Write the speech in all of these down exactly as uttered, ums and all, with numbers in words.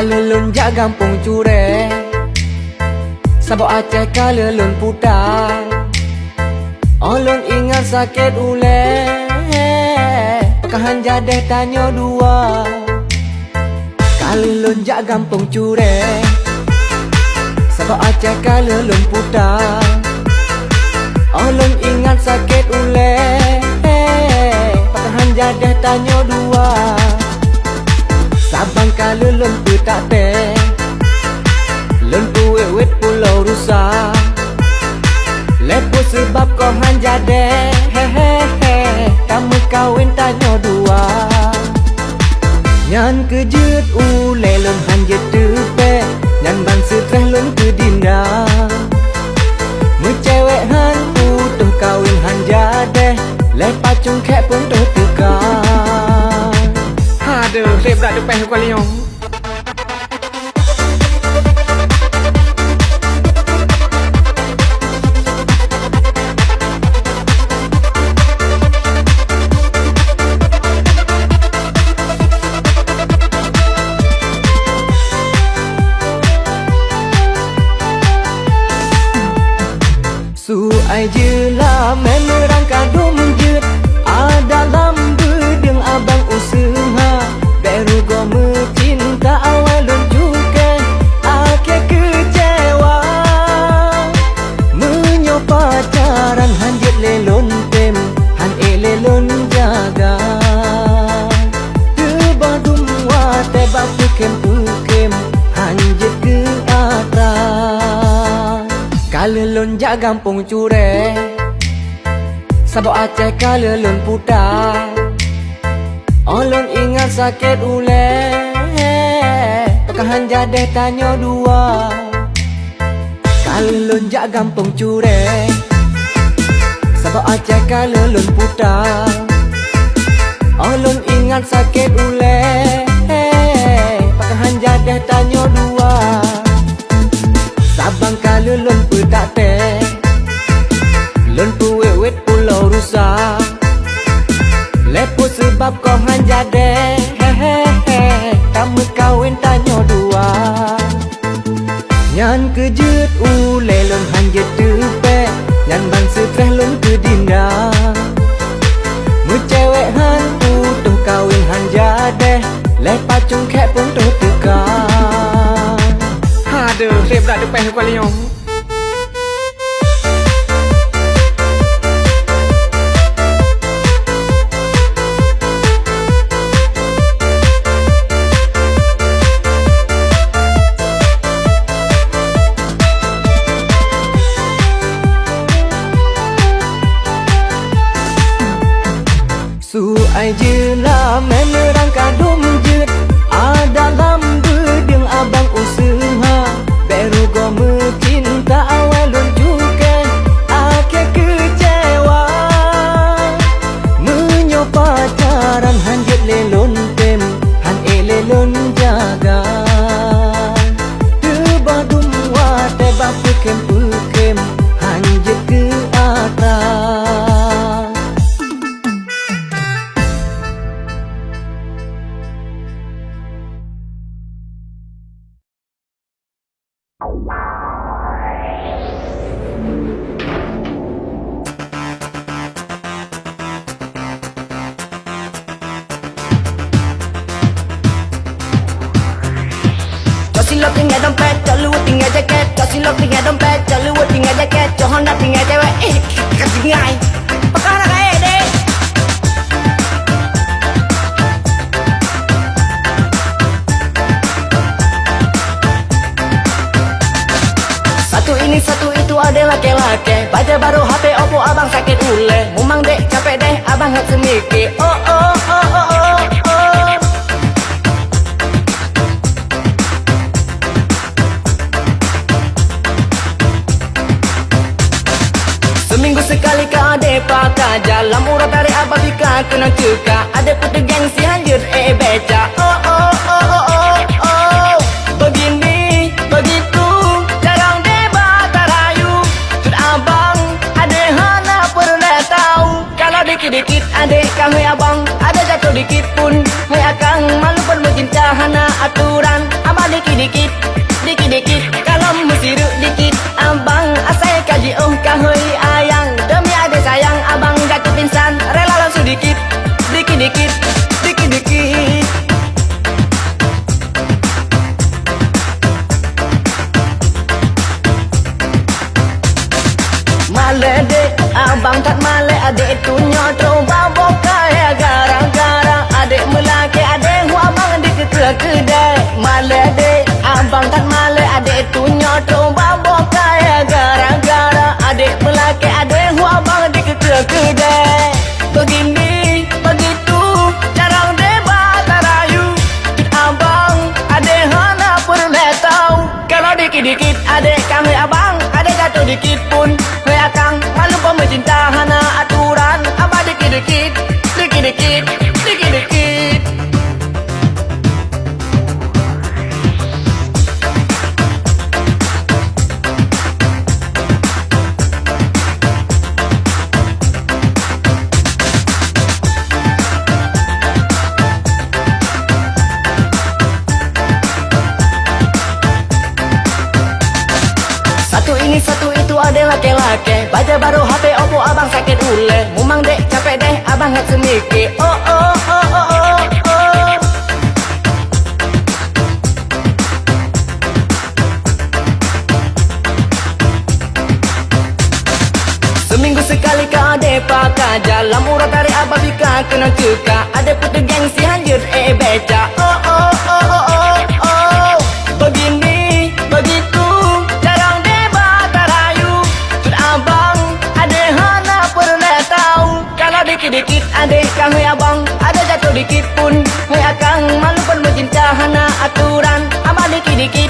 Lôn jak gampông Cureh, saboh Aceh ka lheueh lôn puta. Óh lôn ingat sakét ulée, pakon han jadéh tanyoe dua. Ka lheueh lôn jak gampông Cureh, saboh Aceh ka lheueh lôn puta. Óh lôn ingat sakét ulée, pakon han jadéh tanyoe dua. Saban ka lheueh lôn peutak tée, lôn peuwét-wét pulo rusa. Lé peue seubab kon han jadéh, he, he, he, tameukawen tanyoe dua. Nyan keuh jeuet ulée lôn han jeuet teupék, nyan ban seutreh lôn keu dinda. Meucewek han putôh kawen han jadéh, lé pacung khék pun toh teuka. Aduh, lé brat teupéh u kalieng. Su ai jeulamé meurangka dum jeuet, a dalam beudeueng abang useuha, bék rugoe meucinta awai lôn cukéh, akhé keucewa. Meunyoe pacaran han jeuet lé lôn tem, han ék lé lôn jaga. Teubah dum watée bak peukhém-peukhém, han jeuet keu atra. Ka lheueh lôn jak gampông Cureh, saboh Aceh ka lheueh lôn puta. Óh lôn ingat sakét ulée, pakon han jadéh tanyoe dua. Ka lheueh lôn jak gampông Cureh, saboh Aceh ka lheueh lôn puta. Óh lôn ingat sakét ulée, pakon han jadéh tanyoe dua. Saban ka lheueh lôn peutak tée, lôn peuwét-wét pulo rusa. Lé peue seubab kon han jadéh, he, he, he, tameukawen tanyoe dua. Nyan keuh jeuet ulée lôn han jeuet teupék, nyan ban seutreh lôn keu dinda. Meucewek han putôh kawen han jadéh, lé pacung khék pun toh teuka. Aduh, lé brat teupéh u kalieng. Su ai jeulamé meurangka dum jeuet, a dalam beudeueng abang useuha, bék rugoe meucinta awai lôn cukéh, akhé keucewa. Meunyoe pacaran han jeuet lé lôn tem, han ék lé lôn jaga. Teubah dum watée bak peukhém-peukhém, han jeuet keu atra. Cok silop tinggai dompet, cok luweuet tinggai jaket, cok silop tinggai dompet, cok luweuet tinggai jaket, cok Honda tinggai cewek. Eh, ka tinggai. Pakon hana ka ék deh? Satu ini satu itu ada laki-laki. Bajée barô H P Oppo abang sakét ulée. Mumang dek capek deh abang ngat seumike. Oh, oh, oh, oh, oh, oh. Seminggu sekali ka ade pakaja, lam uroe tarek abang bika keunong ceuka, ade peuteugeng si hanjeuet eh beca. Oh, oh, oh, oh, oh, oh. Begini, begitu, jarang debat tarayu. Cut abang, ade hana peureulée tau. Kalau dikit-dikit ade kahwé abang, ade jat Dikit pun, hai akang, malu pun meucinta hana aturan. Abang dikit-dikit, dikit-dikit, kalon meusireuk dikit. Abang asai ka jiôh kahôi ayang. Demi adék sayang, abang jatuh pingsan. Rela lom seudikit, dikit-dikit, dikit-dikit. Malèe dek, abang that malèe, adék tunyok trok bak boh kayèe. Gara-gara adék meulakèe, adék hu abang dikeue keudè. Malèe dek, abang that malèe, adék tunyok trok bak boh kayèe. Gara-gara adék meulakèe, adék hu abang dikeue keudè. Begini, begitu, carông deh bak tarayu. Cut abang, adék hana peureulèe tau. Kalau dikit-dikit adék ka hôi abang, adék jatuh dikit pun hôi akang. Malu pun meucinta hana aturan, abang dikit-dikit, dikit-dikit, dikit-dikit. Satu ini, satu itu, adék lakèe-lakèe. Bajèe baru, H P Oppo, abang sakét ulèe. Mumang dek, capek deh, abang ngat seumike. Oh, oh, oh, oh, oh, oh. Seminggu sekali ka adék pakai, dalam uroe tarék abang bika keunong ceuka. Adék peuteugeng si hanjeuet ék beca. Oh, oh, oh, oh, oh, oh. Begini, begitu, carông deh bak tarayu. Cut abang, adék hana peureulèe tau. Kalau dikit-dikit adék ka hôi abang, adék jatuh dikit pun hôi akang. Malu pun meucinta hana aturan, abang dikit-dikit,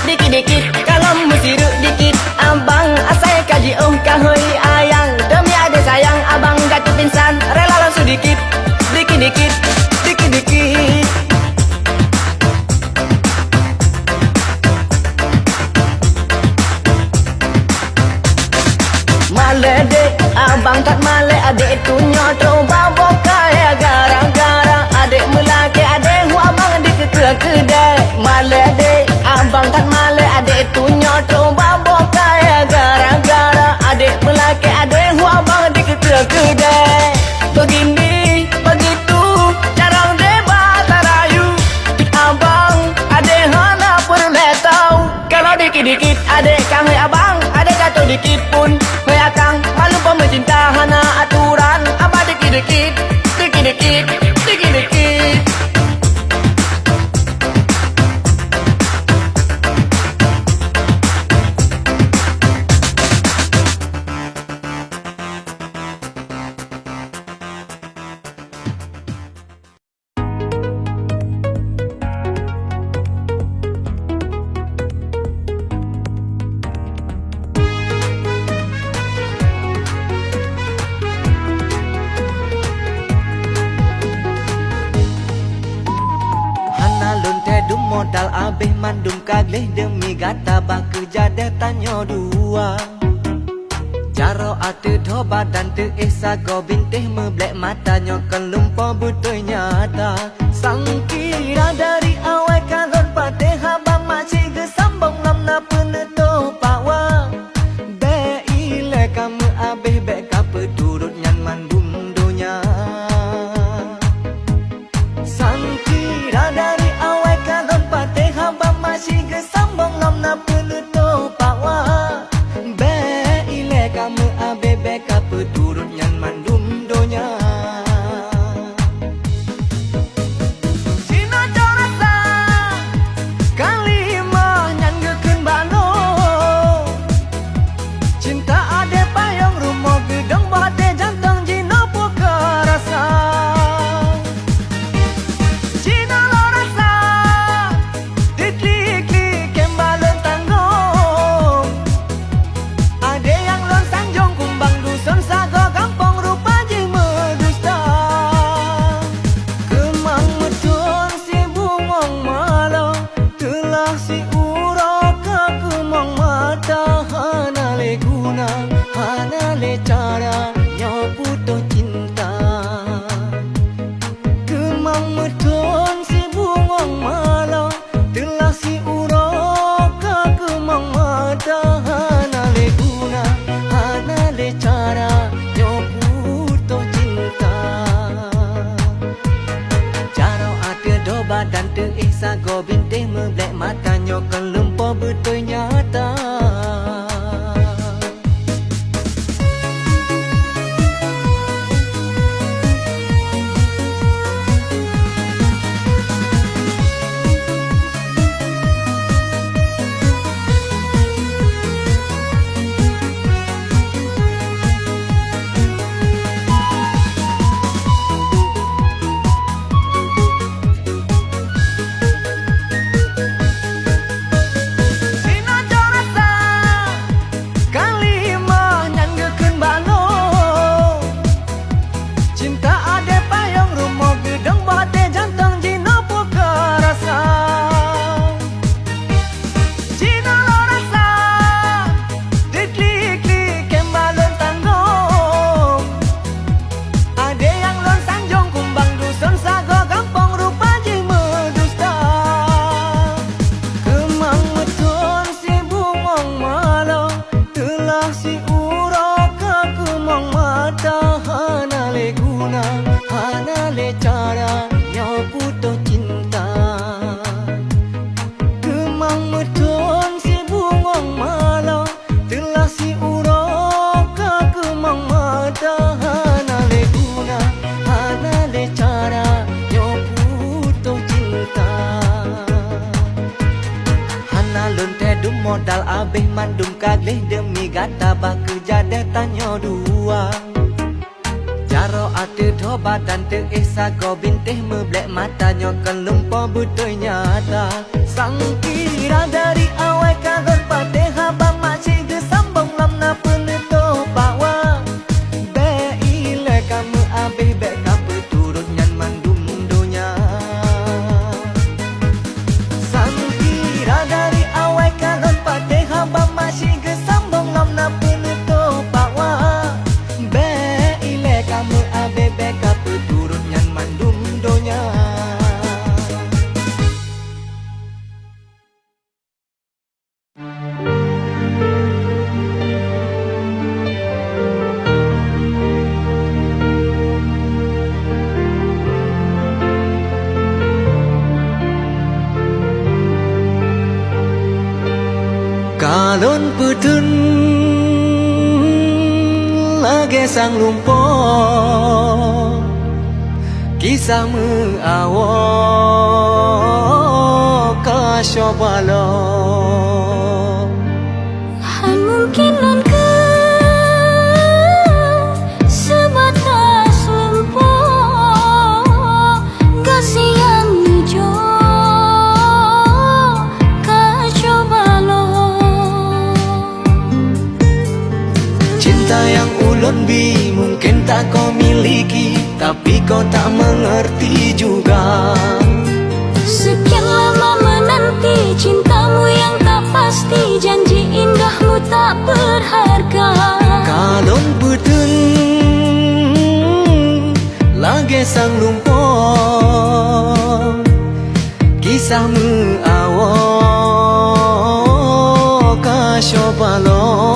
dikit-dikit, kalon meusireuk dikit. Abang asai ka jiôh kahôi ayang. Demi adék sayang, abang jatuh pingsan. Rela lom seudikit, dikit-dikit, dikit-dikit. Malèe dek, abang that malèe, adék tunyok trok bak boh kayèe. Gara-gara adék meulakèe, adék hu abang dikeue keudè. Malèe dek, abang that malèe, adék tunyok trok bak boh kayèe. Gara-gara adék meulakèe, adék hu abang dikeue keudè. Begini, begitu, carông deh bak tarayu. Abang, adék hana peureulèe tau. Kalau dikit-dikit adék ka hôi abang, adék jatuh dikit pun hôi akang. Malu pun meucinta hana aturan, abang dikit-dikit, dikit-dikit, dikit-dikit. Hana lôn teuh dum modal, abéh mandum ka gleh demi gata, bak keujadeh tanyoe dua. Jaroe ateueh dhoe badan teuéh sagoe bintéh, meublek mata nyoe kon lumpoe beutôi nyata. Sangkira dari awai ka lôn patéh, haba maci geusambong lom na peuneutoe pawa. Bèk ilèe ka meuabéh, bèk ka peuturot nyan mandum donya. Sangkira dari awai ka lôn patéh, haba maci geusambong lom na peuneutoe pawa. Bèk ilèe ka meuabéh, bèk ka peuturot nyan mandum donya. Jinoe cok rasa, kalimah nyan geukheun bak lôn. Cinta adé payong rumoh, geudong bak até jantong, jinoe peue keu rasa. Jinoe lôn rasa, diklik-klik kém bak lôn tanggong. Adé nyang lôn sanjong, kumbang duson sagoe gampông, rupa Nyoe kan lumpoe beutôi nyata. Sinoe jok rasa, kalimah nyan geukheun bak lôn. Cinta adoe payong rumoh geudong, bak até jantong jinoe peue keu rasa. Jinoe lôn rasa, diklik-klik kém bak lôn tanggong. Adoe nyang lôn sanjong kumbang duson sagoe gampông rupa jih meudusta. Keumang meuthon sibungong malo, teulah siuroe ka keumong mata, hana lé guna, hana lé cara, nyoe putôh cinta. Keumang meuthon sibungong malo, teulah siuroe ka keumong mata, hana lé guna, hana lé cara, nyoe putôh cinta. Hana lôn teuduek modal, abéh mandum ka gleh deumi gata, bah keu jadeh tanyoe dua. Jaroe ateueh dhoe badan teuéh sagoe bintéh, meublek mata nyoe kan lumpoe beutôi nyata. Sangkira dari awai ka lôn patéh, haba mak cit geusambong lom na peuneutoh pakwa. Bék ilée ka meuabéh, bék ka peuturot nyan mandum donya. Sangkira dari awai ka lôn patéh, haba mak cit geusambong lom na peuneutoh pakwa. Bék ilée ka meuabéh, bék ka peuturot nyan mandum donya. Ka lôn peutheun lagée sang lumpoe, kisah meuawoe ka syok baloe. Han mungken lôn kheun seubatas lumpoe, gaséh nyang neujok ka syok baloe. Cinta yang ulôn bi mungken tak kau miliki, tapi kau tak mengerti juga. Sekian lama menanti cintamu yang tak pasti, janji indahmu tak berharga. Ka lôn peutheun lagée sang lumpoe, kisah meuawoe ka syok baloe.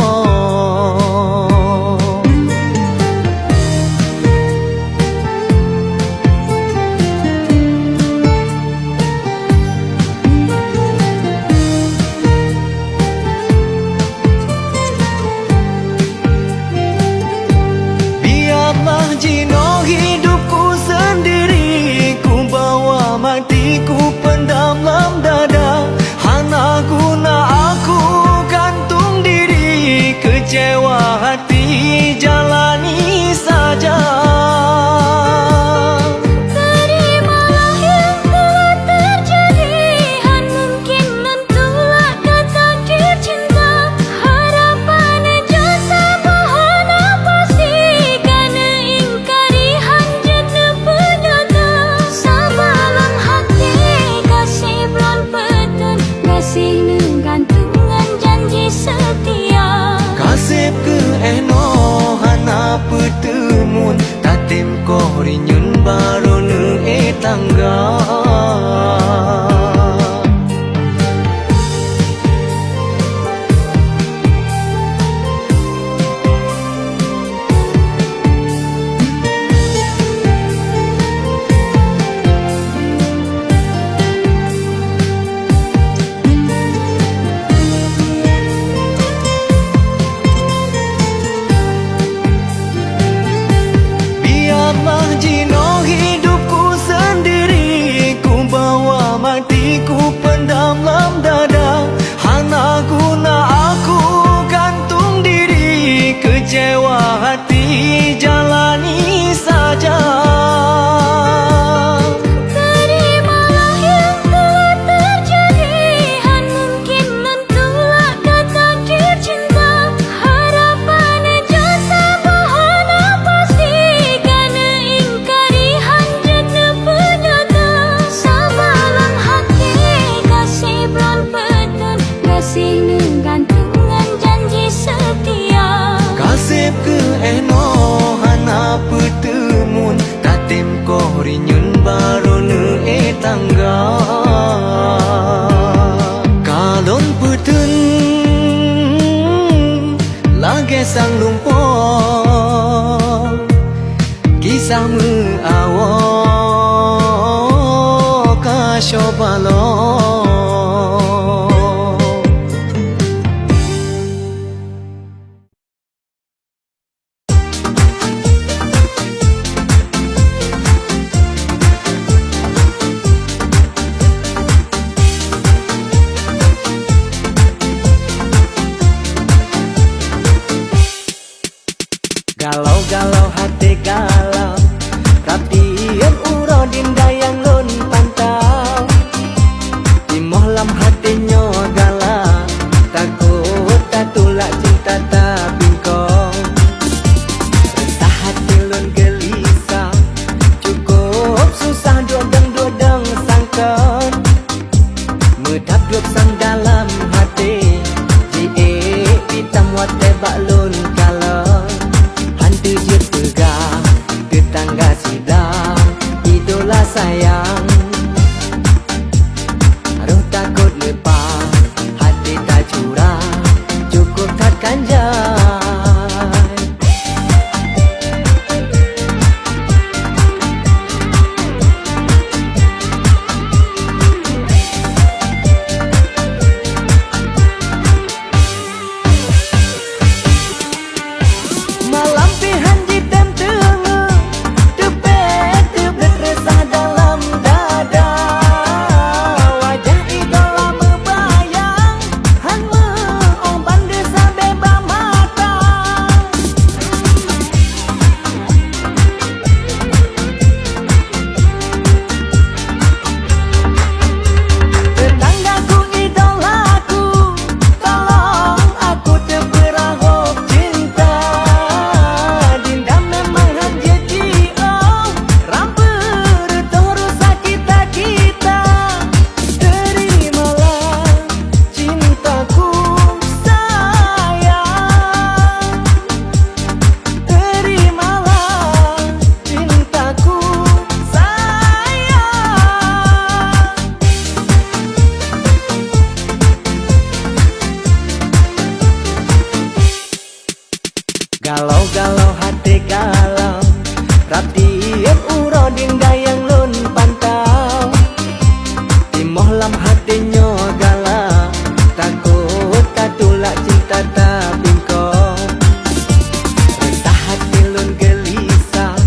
Biarlah jinoe hidupku sendiri, ku bawa matiku pendam lam Bah jinoe hidupku sendiri, kubawa mati kupendam lam dada. Hana guna aku gantung diri, kecewa hati jalani saja. Terimalah yang telah terjadi, han mungkin lôn tulak ka takdir cinta. Harapan jasa bahana pasti ka neuingkari, han jeuet neupeunyata. Sabab lam hati gaséh blon peuteun, gaséh neugantung ngon janji seutia. Gaséh keu enoe hana peuteumun, tatem koh rinyun barô neuék tangga. Ka lôn peuteun lagèe sang lumpoe, kisah meuawöe ka syok balok. Galau-galau haté galau, rab diem uroe dinda nyang lôn pantau. Timoh lam haté nyoe galak, takot tatulak cinta tabingkong. Reusah haté lôn geulisah, cukôp susah duek dong-duek dong sangkot. Meudab duek sang dalam haté, jiék itam watèe bak lôn kalon. Han teujeuet peugah teutangga siblah, idola sayang. Roh takot leupah, haté tacurah, cukôp that kan jai. Malam pih han jitem teungeut, teupék teubleuet reusah dalam dada. Wajah idola meubayang, han meu-ong ban desya bak mata. Teutanggaku, idolaku, tolong aku teupeurahôb cinta. Dinda memang han jeuet jiôh, rampeue reutôh rusak cita-cita. Terimalah cintaku sayang, terimalah cintaku sayang. Galau-galau haté galau, rab diem uroe dinda nyang lôn pantau. Timoh lam haté nyoe galak, takot tatulak cinta tabingkong. Reusah haté lôn geulisah,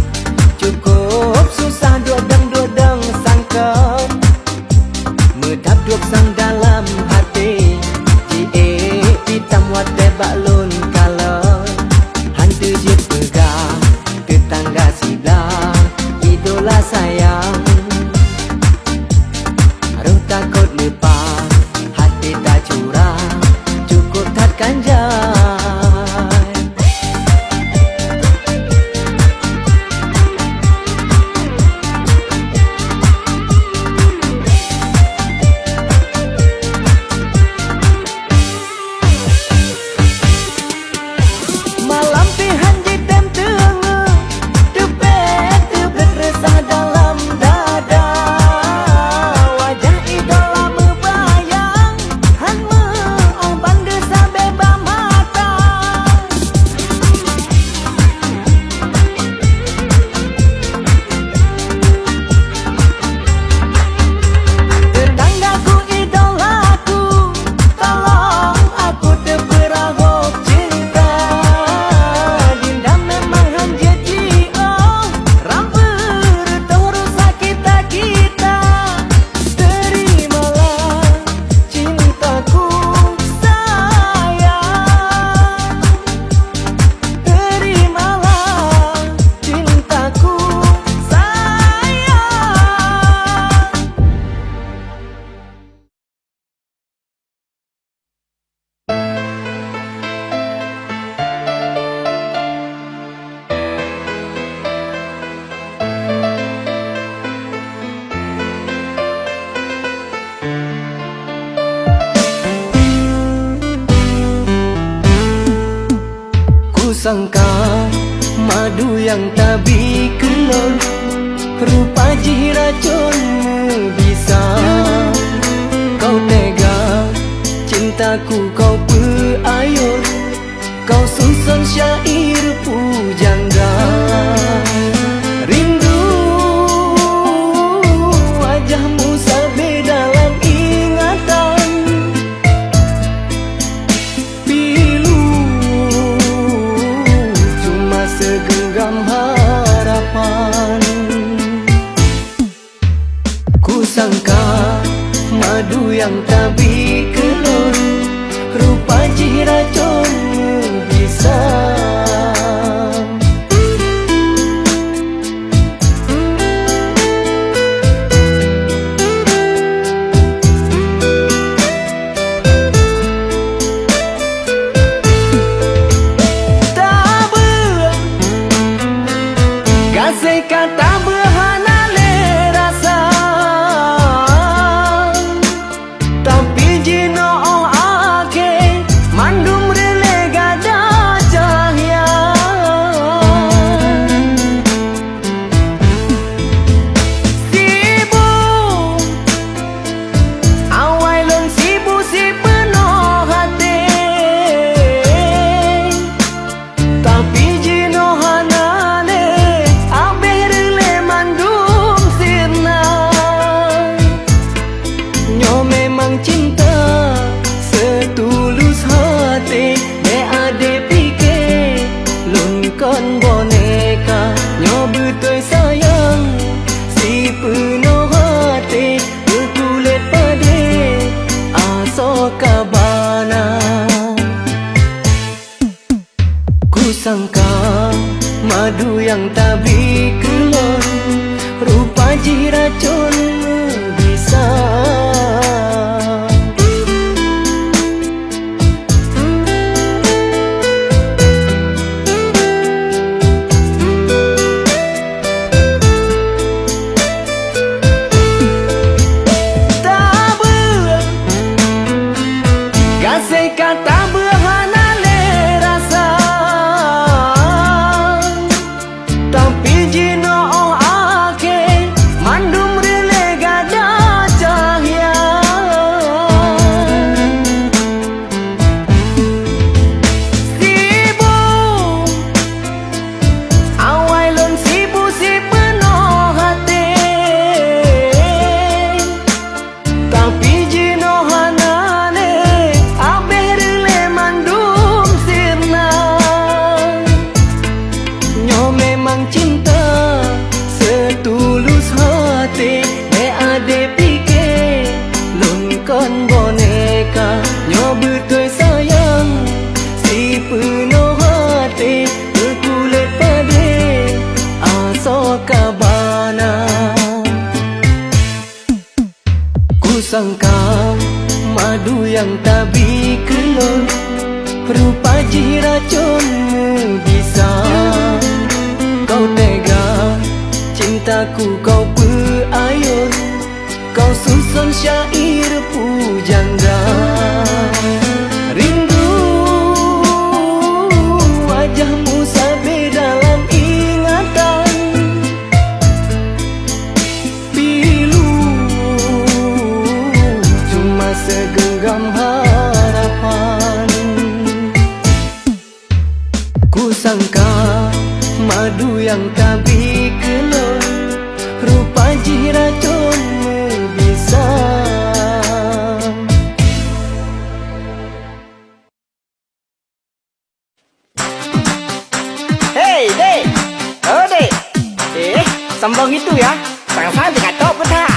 cukôp susah duek dong-duek dong sangkot. Meudab duek sang dalam haté, jiék itam watèe bak lôn kalon. Han teujeuet peugah teutangga siblah, Sangka madu nyang tabi keu lôn, rupa jih racôn meubisa. Kau tega cintaku kau peuayôn, kau suson syair pujangga. Rindu wajahmu sabe dalam ingatan. Pilu cuma segenggam harapan. Kusangka madu nyang tabi keu lôn, rupa jih racôn meubisa. Tabeueng, gaséh ka tabeueng hana lé rasa. Tapi jinoe 'oh akhé mandum reulée gada cahya. Sibuk, awai lôn sibuk sipeunoh até. Tapi jinoe hana lé, abéh reulée mandum sirna. Nyoe memang cinta seutulus até, bék adé pike lôn kon boneka. Nyoe beutôi sayang sipeunoh até, beukulét padé asoe ka bana. Kusangka madu nyang tabi keu lôn, rupa jih racôn meubisa. Tabeueng, gaséh ka tabeueng hana lé rasa. Tapi jinoe 'oh akhé mandum reulée gada cahya. Sibuk, awai lôn sibuk sipeunoh até. Tapi jinoe hana lé, abéh reulée mandum sirna. Nyoe memang cinta seutulus até, bék adé pike lôn kon boneka. Nyoe beutôi sayang sipeunoh até, beukulét padé asoe ka bana. Kusangka madu nyang tabi keu lôn, rupa jih racôn meubisa. Kau tega cintaku kau peuayôn, kau suson syair pujangga. Rindu wajahmu sabe dalam ingatan. Pilu cuma segenggam harapan. Kusangka madu nyang tabi keu lôn, rupa jih racôn meubisa. Hei, dek! Oh, dek! Eh, sombong gitu ya? Sang-sang teuka tok peuta.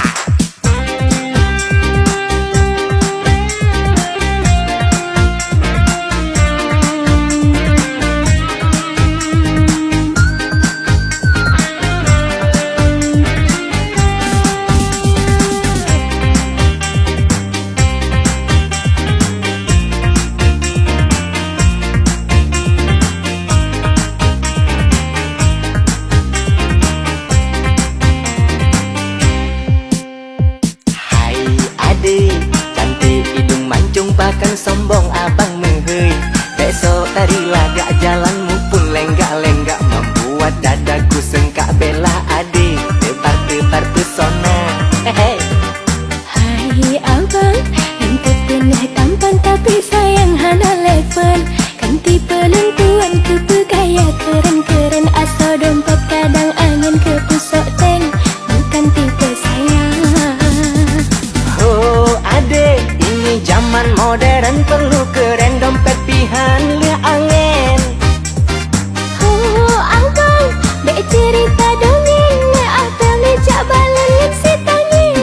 Dadaku seungkak bela adé, teubar-teubar peusona. Hehe. Hai abang, nyan teupeunah tampan tapi sayang hana level. Kan tipe lôn tuan keupeugaya keuren-keuren, asoe dompet kadang angén keu pusok tank. Bukan tipe saya. Ho adé, ini zaman modern perlu keuren, dompet pih han lheueh angén. Ho abang, bèk ceurita dongeng, ateueh meujak balon ngon si tangieng.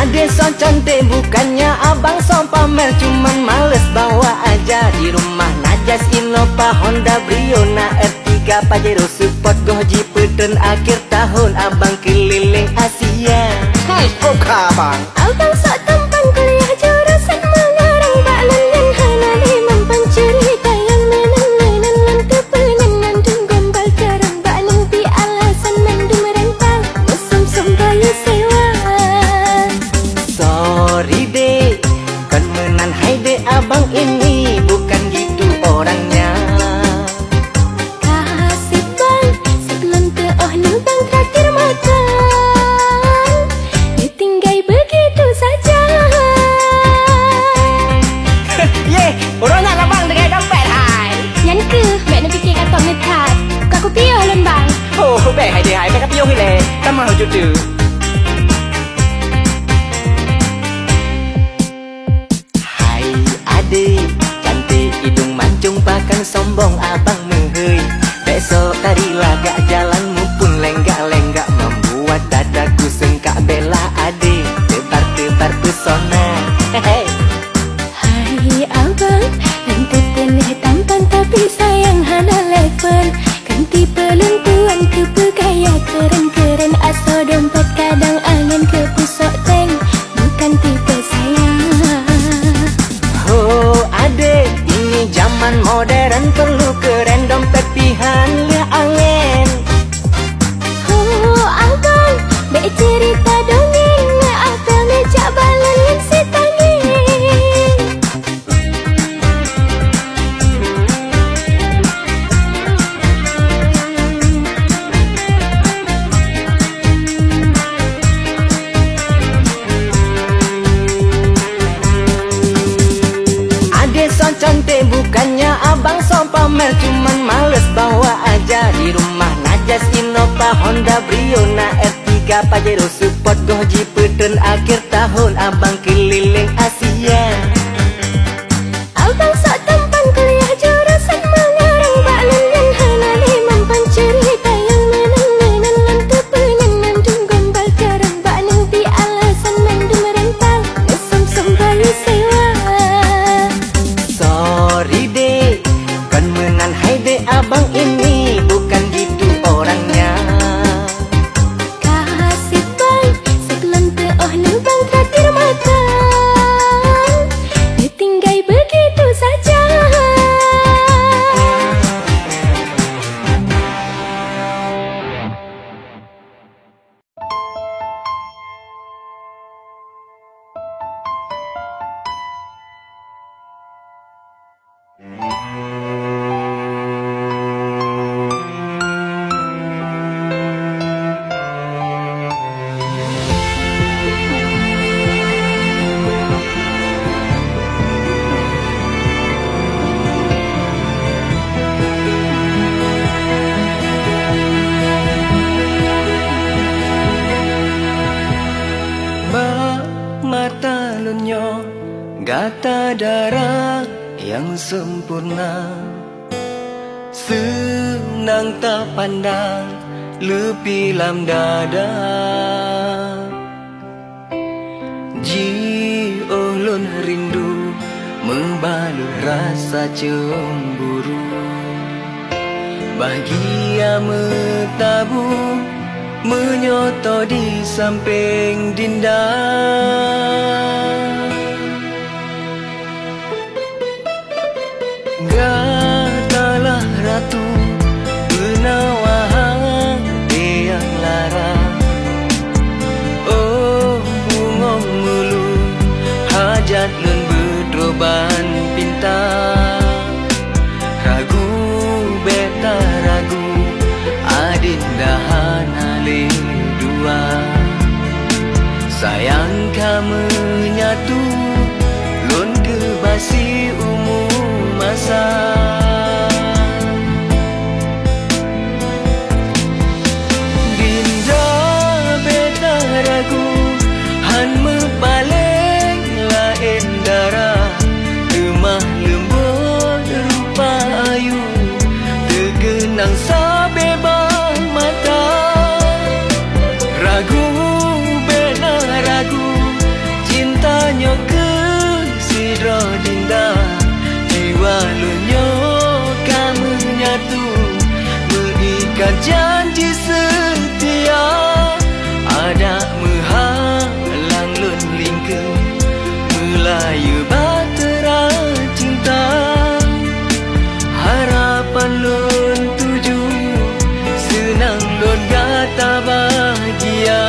Adé soe cantik, bukannya abang soe pamer, cuman males bawa aja. Di rumah na jas Innova, Honda Brio, na R tiga, Pajero Sport, goh jipeutreun akhir tahun abang keulileng Asia. Hmm, oka abang. Abang sok tampan kuliah jurusan meungarang, bak lôn nyan hana lé mampan ceurita nyang meunan-meunan ngon teupeu nyan mandum gombal karang, bak nyan pih alasan mandum rentang, meusum-sum bayeue sewa. Sorry dek, kon meunan hai dek, abang ini bukan gitu orangnya. Kasih bang, siklon teuh oh neubang traktir makan. Neutinggai begitu saja. Yeh, uroe nyan abang tinggai dompet hai. Nyan keuh, bèk neupike ka top neuthat. Ka kupiôh lôn bang. Oh, bèk hai deh hai, bèk kapiôh ilèe. Tamah ujue teuh. Hai adek, cantik hidung mancung, pakon sombong abang meuhôi. Bèk sok tari lagak jalan muphom lenggak-lenggak, membuat dadaku seungkak bela adek, teubar-teubar peusona. Hehe. Hai abang, nyan teupeunah tampan tapi sayang hana level. Kan tipe lôn tuan keupeugaya keuren-keuren, asoe dompet kadang angén keu pusok tank, bukan tipe saya. Ho adek, ini zaman modern perlu keuren, dompet pih han lheueh angén. Ho abang, bèk ceurita dongeng, ateueh meujak balon ngon si tangieng. Adek sok cantik, bukannya abang sok pamer, cuman males bawa aja. Di rumah na jas Innova, Honda Brio, na R tiga, Pajero Sport, goh jipeutreun akhir tahun abang keulileng Asia. Abang sok tampan kuliah jurusan meungarang, bak lôn nyan hana lé mampan ceurita nyang meunan-meunan ngon teupeu nyan mandum gombal karang, bak nyan pih alasan mandum rentang, meusum-sum bayeue sewa. Sorry dek, kon meunan hai dek, abang ini bukan gitu orangnya. Kasih bang, siklon teuh oh neubang traktir makan. Neutinggai begitu saja. Bak mata lôn nyoe gata dara nyang sempurna. Seunang tapandang leupie lam dada. Jiôh lôn rindu meubalot rasa cemburu. Bahgia meutabu meunyoe tô di sampéng dinda. Gatalah ratu Sayang ka meunyato lôn keu basi umu masa. Dinda beta ragu, han meupaleng laén dara, teuma leumbot rupa ayu, teukeunang sabe bak mata. Ragu, beta ragu, cinta nyoe keu sidroe dinda, jiwa lôn nyoe ka meunyato, meuikat janji seutia, adak meuhalang lôn lingkeu, meulayeue bahtera cinta. Harapan lôn tuju, seunang lôn gata bahgia.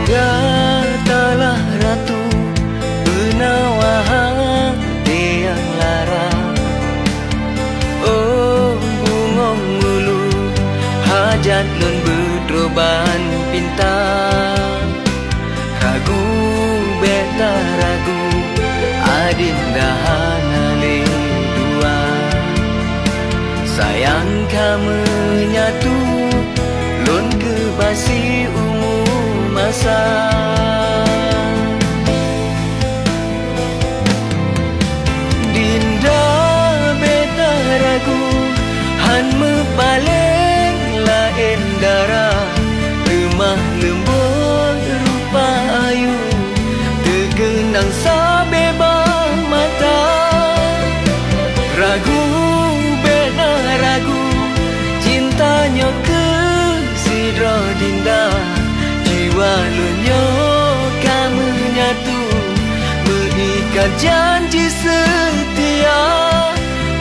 Gatalah ratu peunawa hati nyang lara. Oh, bungöng ulu, hajat lôn beutroe ban pinta. Ragu, beta ragu, adinda hana lé dua. Sayang ka meunyato lôn keu basi umu masa. Dinda beta ragu, han meupaleng laén dara, teuma leumbot rupa ayu, teukeunang sabe bak mata. Ragu, beta ragu, cinta nyoe keu sidroe dinda, jiwa lôn nyoe ka meunyato, meuikat janji seutia,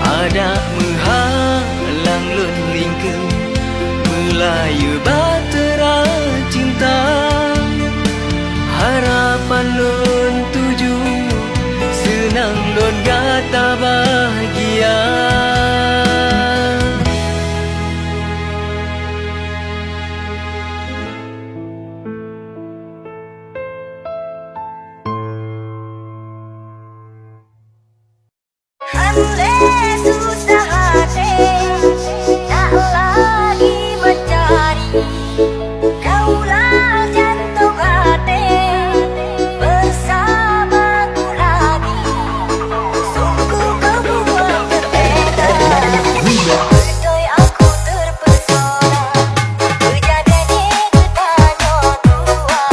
adak meuhalang lôn lingkeu, meulayeue bahtera cinta. Harapan lôn tuju, seunang lôn gata bahgia. Hana lé susah até, nak lagi mencari. Kaulah jantung até, bersamaku lagi. Sungguh kau buat berbeda. Beutôi aku terpesona. Kejadian ini tanyoe dua.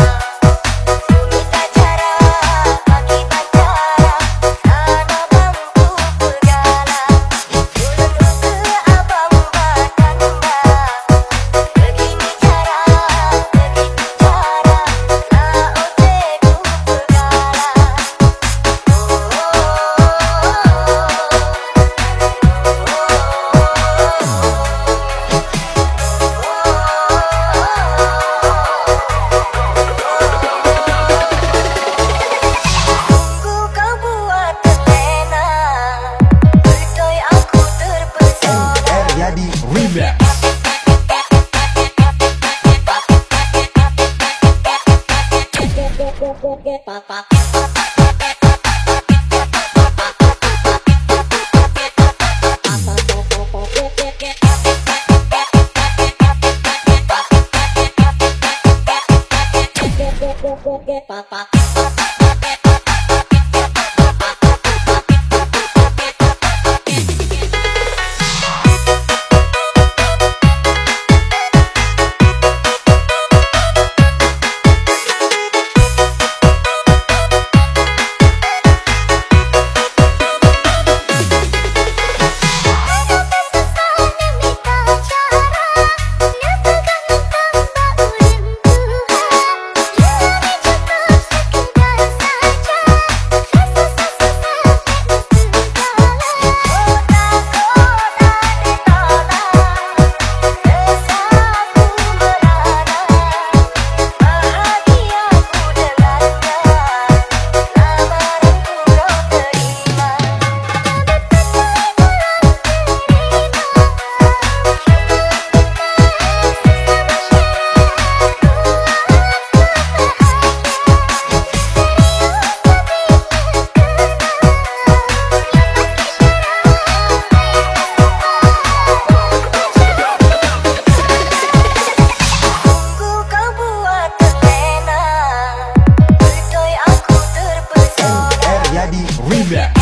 Remix.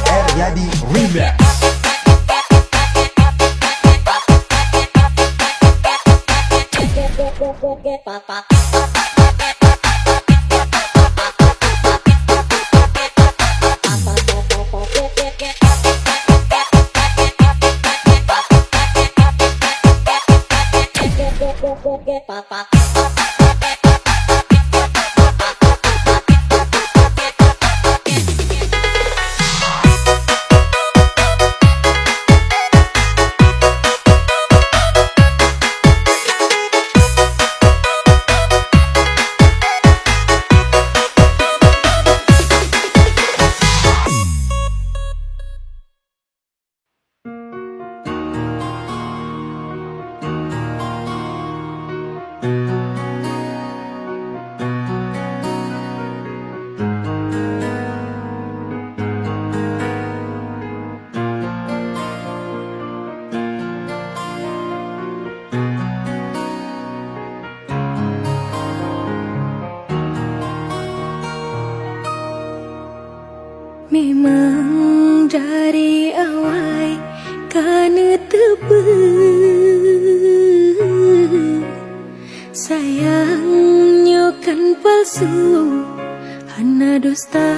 L R Yadi Remix. Memang dari awai ka neuteupeue, sayang nyoe kan palsu, hana dusta.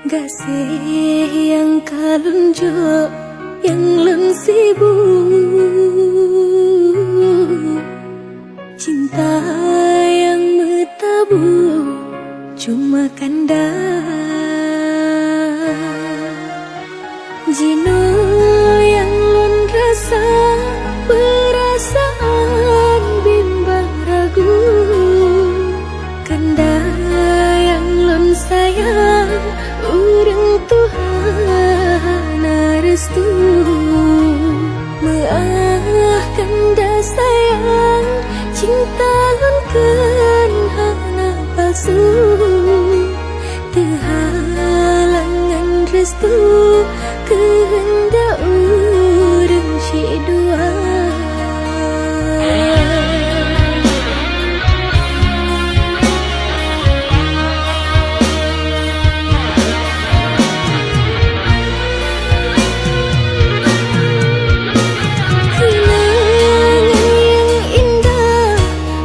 Gaséh nyang ka lôn jok, nyang lôn sibuk, cinta nyang meutabu cuma kanda. Jinoe nyang lôn rasa, peurasaan bimbang ragu. Kanda nyang lôn sayang, ureueng tuha na restu. Meuah kanda sayang, cinta lôn kheun hana palsu. Teuhalang ngon restu keuheundak ureueng syedua. Keunangan nyang indah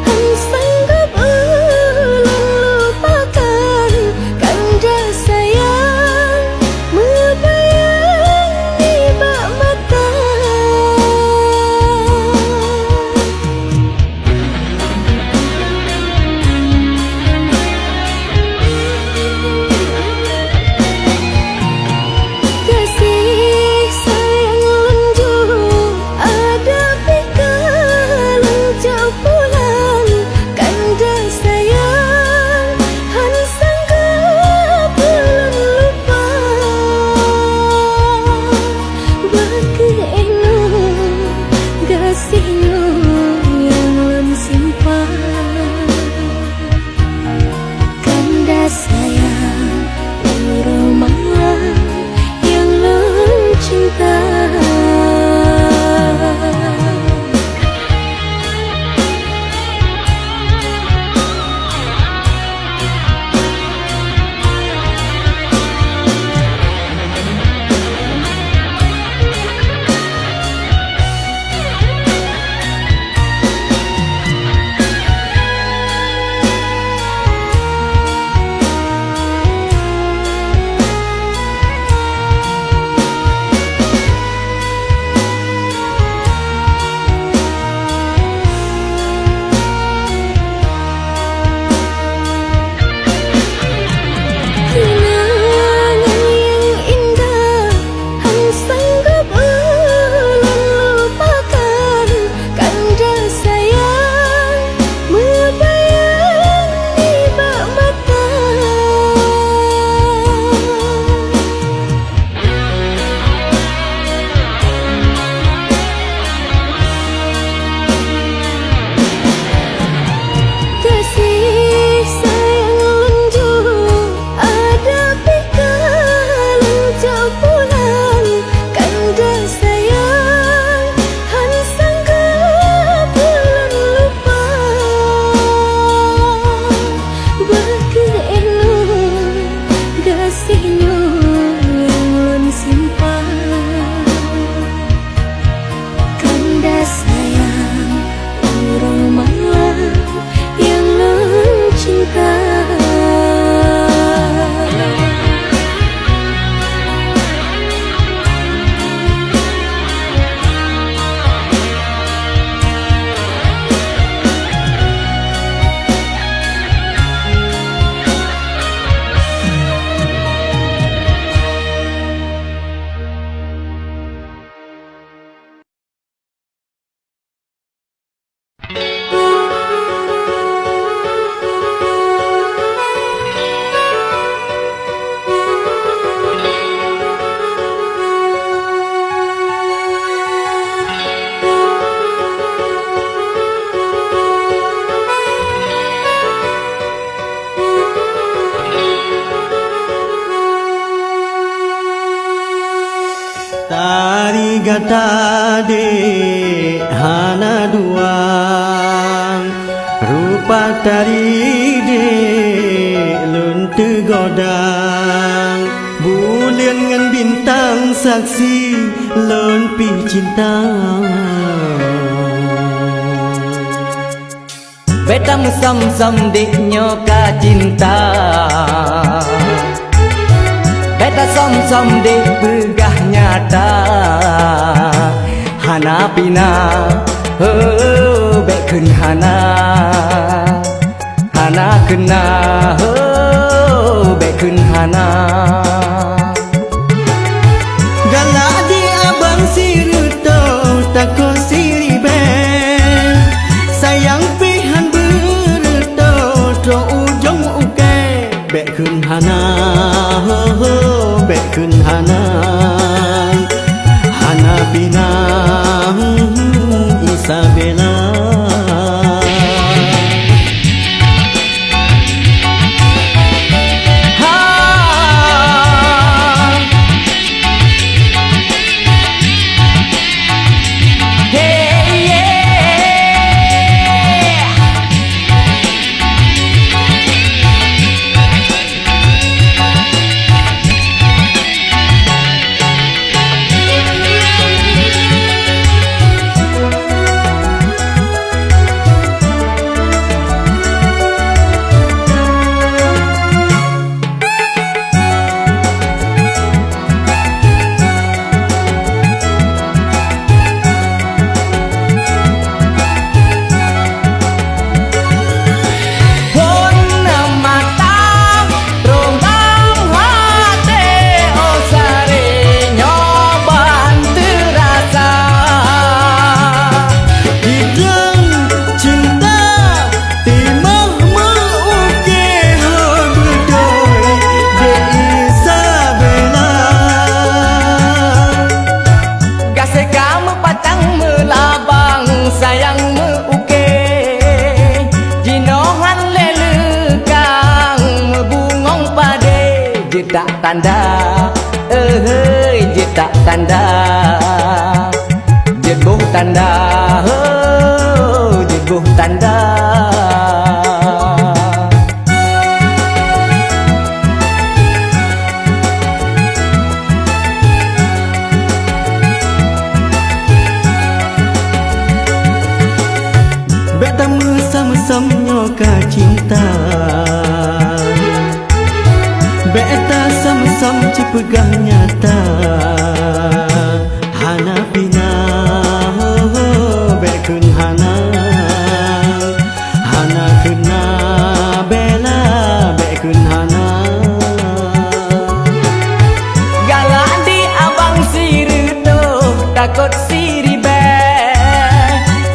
han sanggob ulôn lupa. Batari dek lôn teugodang, buleuen ngon bintang saksi lôn pih cinta. Beta meusam-sam dek nyoe ka cinta. Beta som-som deh peugah nyata, hana pina, ho, bèk kheun hana, hana keuna, ho, bèk kheun hana. Galak di abang sireutôh, takot siribèe, sayang pih han beureutôh, trôk ujông ukèe. Bèk kheun hana, ho, ho, bèk kheun hana. Hana pina, hmm, Isabella. Ha. Hey, yeah. Phôn mata rhông lam até, oh sare nyoe ban teurasa. Di dong cinta timoh meu-ukèe, hôi beutôi dek Isabella. Gaséh ka meupatang meulabang sayang meu-ukèe, jinoe han lé leukang meubungong padé. Jeuet that tanda, eh, hei, jeuet that tanda. Jeuet boh tanda, ho, jeuet boh tanda. Bèk tameusam-sam nyoe ka cinta. Bèk tasam-sam cipeugah nyata. Hana pina, ho, ho, bèk kheun hana. Hana keuna bela, bèk kheun hana. Galak di abang sireutôh, takot siribèe.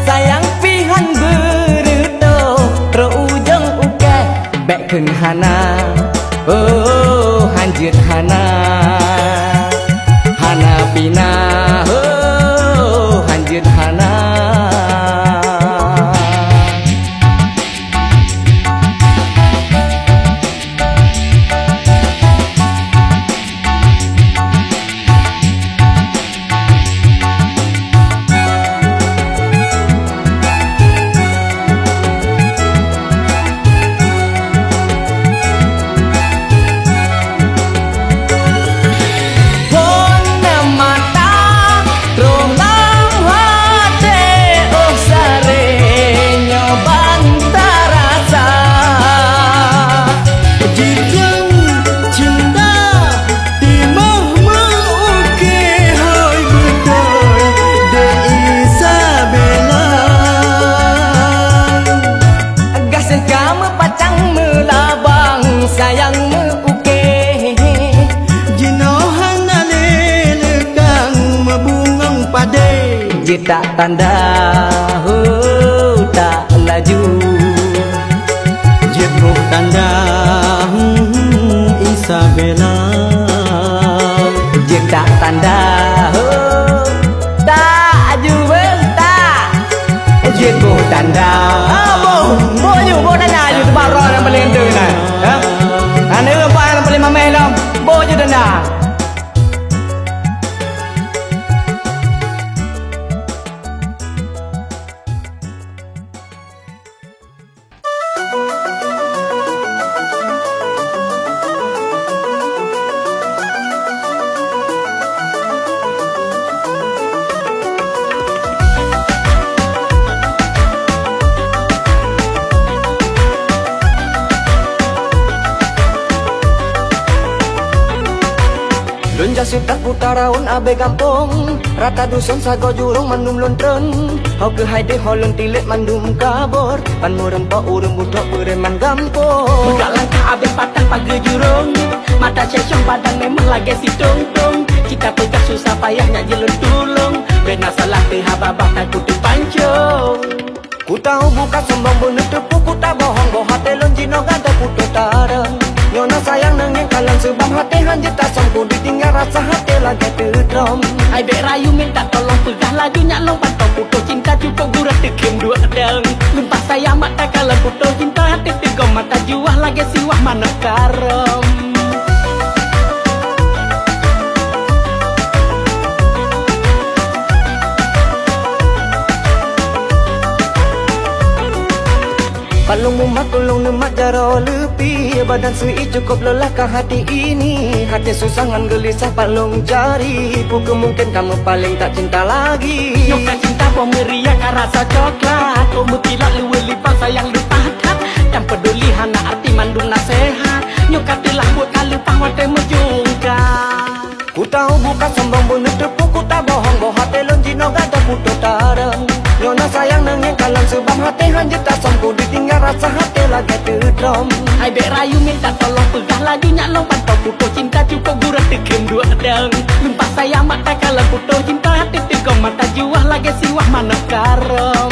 Sayang pih han beureutôh, trôk ujông ukèe. Bèk kheun hana, oh, han jeuet hana. Hana pina, oh, han jeuet hana. Phôn mata rhông lam até, oh sare nyoe ban tarasa. Jitreun cinta timoh meu-ukèe, hôi beutôi dek Isabella. Gaséh ka meupatang meulabang sayang meu-ukèe, jinoe hana lé leukang meubungong padé. Jeuet that tanda, ho, that laju. Jeuet boh tanda, hmm, Isabella. Jeuet that tanda, ho, that aju beuh that. Jeuet boh tanda. Ah, boh, boh ju, boh tanda ju, teubak droe nyang paleng enteuk na. Ha? Aneuk empat nyang paleng mamèh lom, boh ju tanda. Dah seutôt puta raun abée gampông, rata duson sagoe jurông mandum lôn treun. Ho keuhai deh ho lôn tilék mandum kabor, ban meurumpok ureuëng beutrok peureman gampông. Peugah langkah abée patah pageue jurông, mata cécong badan memang lagée sitong-tong. Cita peugah susah payah nyak jeuet lôn tulông, bena salah teuhaba bah takot teupancong. Kutau buka sombong beuneuteupeu kuta bohong, boh até lôn jinoe gadôh putôh tareueng. Nyoe na sayang neungieng kalon seubab até han jeuet tasöm, ku ditinggai rasa até lagée teutrom. Hai bék rayu minta tolong, peugah laju nyak lôn pantong, putôh cinta cukôp gurah teukhém duek deueng. Lumpah sayang mata kalon putôh cinta, até teugom mata juah lagée siwah manok karôm. Pat lôn mumat tulông neumat jaroe leupie, badan seu-i cukôp lelah ka hati ini. Hati susah ngon geulisah pat lôn cari, peu kheueh mungken kamoe paleng tak cinta lagi. Nyoe ka cinta boh meuria ka rasa coklat, oh meukilak luweue lipat sayang leupah that. Tan peuduli hana arti mandum nasehat, nyoe ka teulah buet ka leupah watée meujungka. Kutau buka sombong beuneuteupeu kuta bohong, boh até lôn jinoe gadôh putôh tareueng. Nyoe na sayang neungieng kalon seubab até han jeuet tasöm, ku ditinggai rasa até lagée teutrom. Hai bék rayu minta tolong, peugah laju nyak lôn pantong, putôh cinta cukôp gurah teukhém duek deueng. Lumpah sayang mata kalon putôh cinta, até teugom mata juah lagée siwah manok karôm.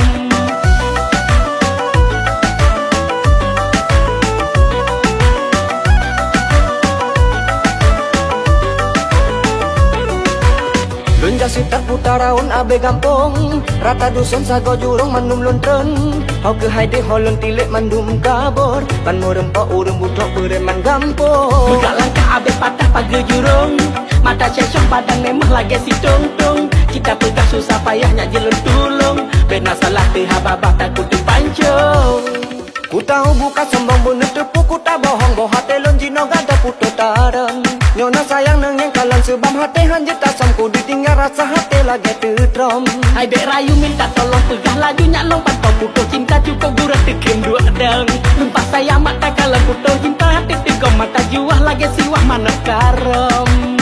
Lôn jak seutôt puta raun abée gampông, rata duson sagoe jurông mandum lôn treun. Ho keuhai deh ho lôn tilék mandum kabor, ban meurumpok ureuëng beutrok peureman gampông. Peugah langkah abée patah pageue jurông, mata cécong badan memang lagée sitong-tong. Cita peugah susah payah nyak jeuet lôn tulông, bena salah teuhaba bah takot teupancong. Kutau buka sombong beuneuteupeu kuta bohong, boh até lôn jinoe gadôh putôh tareueng. Nyoe na sayang neungieng kalon seubab até han jeuet tasöm, ku ditinggai rasa até lagée teutrom. Hai bék rayu minta tolong, peugah laju nyak lôn pantong, putôh cinta cukôp gurah teukhém duek deueng. Lumpah sayang mata kalon putôh cinta, até teugom mata juah lagée siwah manok karôm.